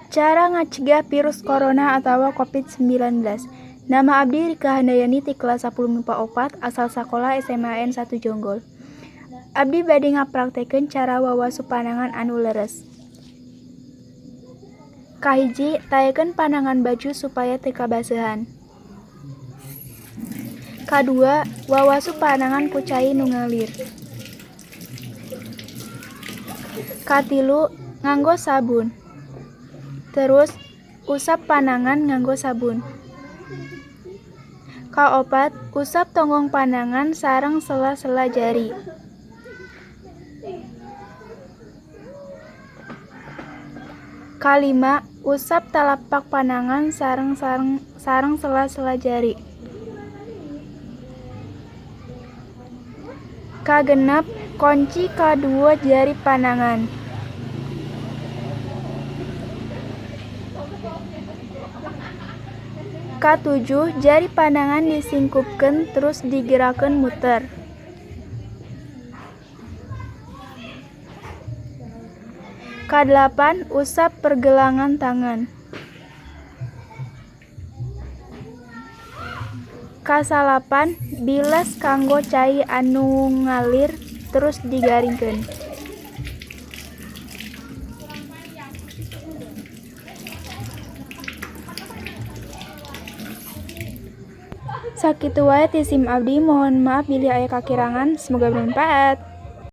Cara ngacegah virus corona atawa COVID-19. Nama abdi Rika Handayani ti kelas 10 MIPA 4 asal sakola SMAN 1 Jonggol. Abdi bade ngapraktekeun cara wawasu panangan anu leres. Kahiji, taekeun panangan baju supaya teu kabaseuhan. Kadua, wawasu panangan ku cai nu ngalir. Katilu, nganggo sabun. Terus, usap panangan nganggo sabun. Kaopat, usap tonggong panangan sareng sela-sela jari. Kalima, usap talapak panangan sareng sela-sela jari. Kagenep, konci kadua jari panangan. Katujuh, jari panangan disingkupkeun terus digerakkeun muter. Kadalapan, usap pergelangan tangan. Kasalapan, bilas kanggo cai anu ngalir terus digaringkeun. Sakitu wae ti sim abdi, mohon maaf bilih aya kakirangan, semoga bermanfaat.